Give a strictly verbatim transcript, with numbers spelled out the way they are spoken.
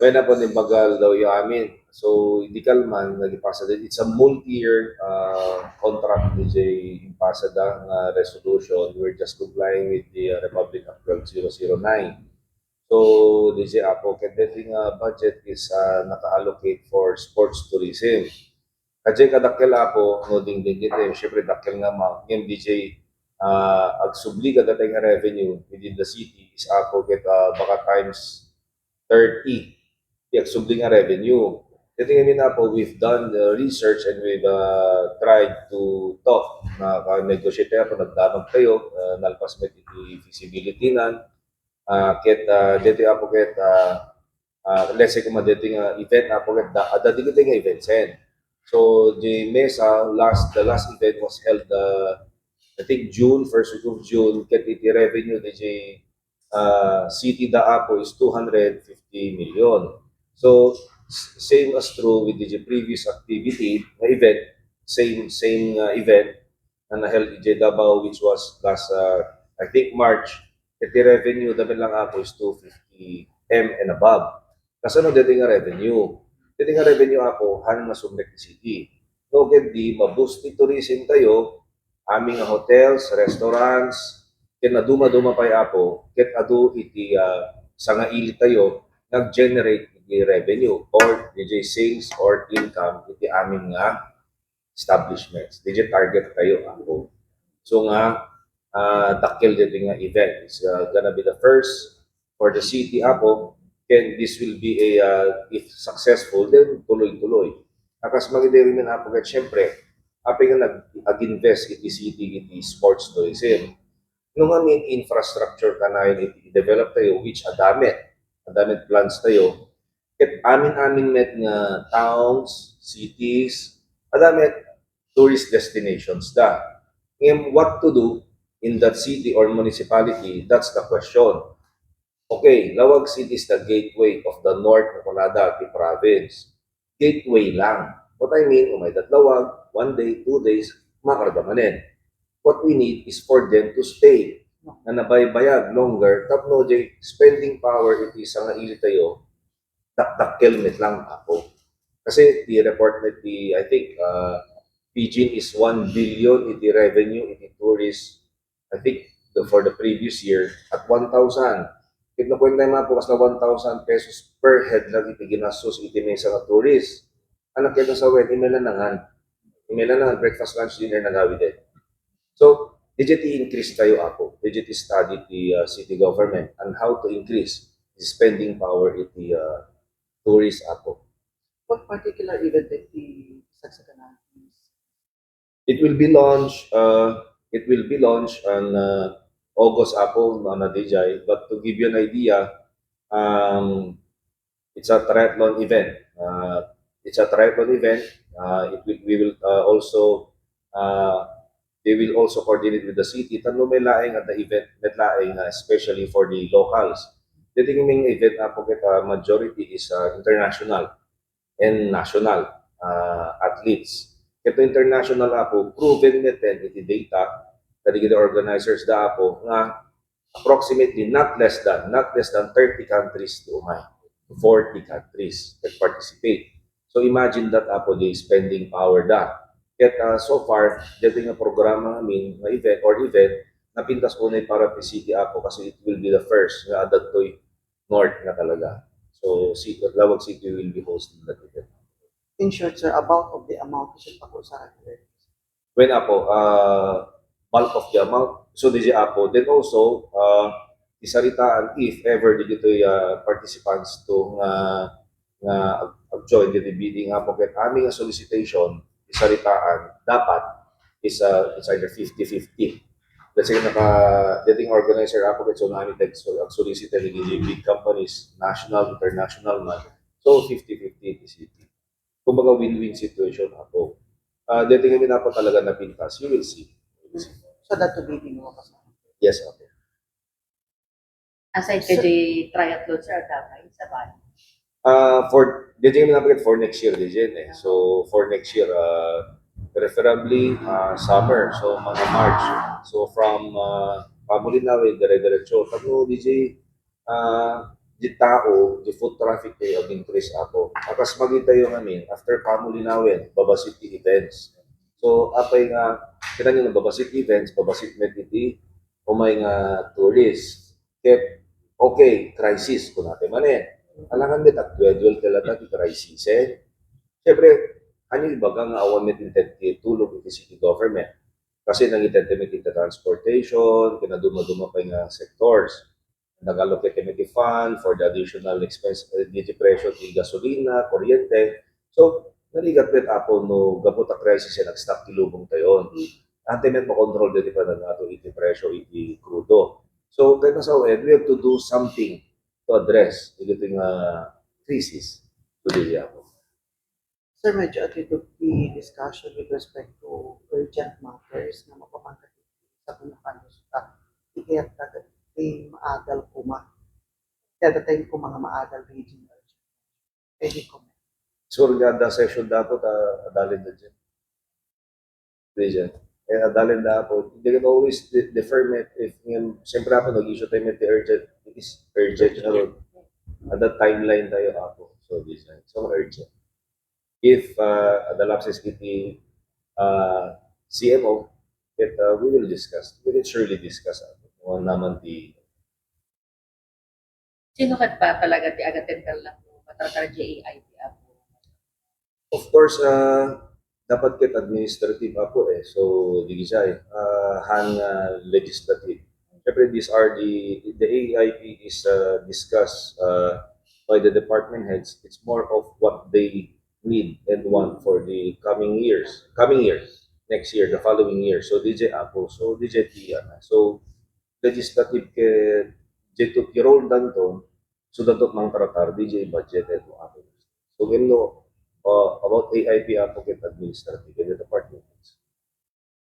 Wen, apo, ni bagal daw yu amin. So, idi kalman, nagipasa din. It's a multi-year, ah, contract, D J, impasa da nga resolution. We're just complying with the, uh, Republic Act twelve zero zero nine. So, D J, apo, ket deti nga budget is, ah, naka-allocate for sports tourism. Kadi kadakkel, apo, no dingding iti, syempre, dakkel nga amount. Ngem, D J, ah, agsubli kadagiti nga revenue within the city is, apo, ket, ah, baka times thirty ti agsubli nga revenue. Deti ngamin, apo, we've done the research and we've, uh, tried to talk. Naka-negotiate tayo, apo, nagdamag tayo, uh, nalpas met iti feasibility nan. Uh, ket, uh, deti, apo, ket, uh, uh, let's say, kung deti nga event, apo, ket da, adda dagiti nga events, eh. So, the mesa, last, the last event was held, uh, I think, June, first week of June, ket iti revenue, D J, uh, city da, apo, is two hundred fifty million. So, s-, same as true with the previous activity, na event, same, same, uh, event na na-held in Davao, which was last, uh, I think, March. Iti revenue, dami lang, apo, is two fifty M and above. Kasano deti nga revenue? Deti nga revenue, apo, han nga sumrek ti city. No, ket di ma-boost ti tourism tayo, amin nga hotels, restaurants, ken maduma-duma pay, apo, ket adu iti, ah, sangaili tayo nag-generate iti revenue or D J sales or income iti amin nga establishments. D J target tayo, apo. So nga, ah, dakkel deti nga event. It's, ah, gonna be the first for the city, apo. Then this will be a, ah, if successful, then tuloy-tuloy. Akas magidiri man, apo, ket syempre, apay nga nag-, ag-invest iti city iti sports tourism. No ngamin infrastructure kanayon iti i-develop tayo, which adda met, adda met plans tayo, ket amin-amin met nga towns, cities, adda met tourist destinations da. Ngem, what to do in that city or municipality? That's the question. Okay, Laoag City is the gateway of the north, kunada, ti province. Gateway lang. What I mean, umay dat Laoag, one day, two days, makarga manen. What we need is for them to stay nga nabaybayag longer tapno diay spending power iti sangaili tayo, dakdakkel met lang, apo. Kasi ti report met ti, I think, uh, Pidgin is one billion iti revenue iti tourist, I think, the, for the previous year at one thousand. Ket no kuentayo, apo, kasla one thousand pesos per head lang iti ginastos iti maysa nga tourist. Anak ket sa wen, imay la nangan. Imay la nangan, breakfast, lunch, dinner, nagawid. So, diay ti increase tayo, apo. Diay ti study ti, uh, city government on how to increase the spending power iti, uh, tourist, apo. What particular event that the Sagsaganan is? It will be launched, uh, it will be launched on, uh, August, apo, ano, D J. But to give you an idea, um, it's a triathlon event. Uh, it's a triathlon event. Uh, it will, we will, uh, also, uh, they will also coordinate with the city. Tapno met laeng adda event, met laeng, uh, especially for the locals. Deti nga event, apo, ket, uh, majority is, uh, international and national, uh, athletes. Ket international, apo, proven met iti data, kadagiti organizers da, apo, nga approximately not less than, not less than thirty countries ti umay. Forty countries that participate. So imagine that, apo, the spending power da. Ket, uh, so far, deti nga programa ngamin, nga event or event, napintas unay para ti city, apo, kasi it will be the first nga adda ditoy north nga talaga. So, si Laoag City will be hosting that event. In short, sir, a bulk of the amount is pag-usaran. Wen, apo, uh, bulk of the amount. So, D J, apo, then also, uh, isaritaan if ever dagitoy, uh, participants to nga, nga ag-, ag-join the bidding, apo, ket amin nga solicitation, isaritaan, dapat is, uh, it's either fifty fifty. Let's say, naka, deti nga organizer, apo, ket so, nami tag-, so, ag-solicit dagiti big companies, national, international man. So, fifty fifty ti city. Kumbaga, win-win situation, apo. Ah, deti ngamin, apo, talaga napintas. You will see. You will see. So, that to be the Yes, apo. Aside, so, kay triathlon, sir, adda pay sa Bali? Ah, for, deti ngamin, apo, for next year, deti, eh. So, for next year, ah, preferably, ah, summer. So, mga March. So, from, ah, Pamulinawid, dire-diretso. Tapno, D J, ah, di tao, di foot traffic tayo ag-increase, Apo. Akas magitayo ngamin, after Pamulinawen, babasit ti events. So, apay nga, kinanglan babasit events, babasit met iti umay nga tourist. Ket, okay, crisis, kunate manen. Alangan met, agduadua ti lata ti crisis, eh. Siyempre, ania ibaga nga awan met inted ti tulong iti city government? Kasi nangitedmi iti transportation, ken dadduma-duma pay nga sectors. Nag-allocate kami ti fund for the additional expense, eh, iti presyo ti gasolina, kuryente. So, narigat met, Apo, no gapu ta crisis, eh, nag-stop ti lubong tayo. Ante met makontrol dagiti panagnato iti presyo iti krudo. So, kayat na sa, eh, we have to do something to address iti nga crisis today, Apo. Sir, medyo adu iti discussion with respect to urgent matters nga mapapan kadagiti sakuna panusutan. Ikayat dagiti maadal koma. Kaya datay koma nga maadal, Beijing urgent. Pwede comment. Sure nga adda session dapat, ah, adalen da dyan. Di dyan. Eh, adalen da ako. They can always de- defer met if, ngem, siyempre ako, nag-issue tayo met ti urgent. It is urgent. Ano, at that timeline tayo ako. So, di dyan. So, urgent. If, uh, adda lapses iti, uh, C M O, that, uh, we will discuss. We will surely discuss. Ano, naman di Sino ket ba talaga ti agatender lang no matratar diay A I P, Apo? Of course, uh, dapat ket administrative, Apo, eh. So, di siya, eh. Uh, han, uh, legislative. Siyempre, these are the, the A I P is, uh, discussed, uh, by the department heads. It's more of what they need and want for the coming years, coming year, next year, the following year. So, D J Apo, so D J Tiana. So, legislative ket diay ti role danton, so danton mangtratar diay budget, eh, to Apo. So, ngem no, uh, about A I P, Apo, ket administrative.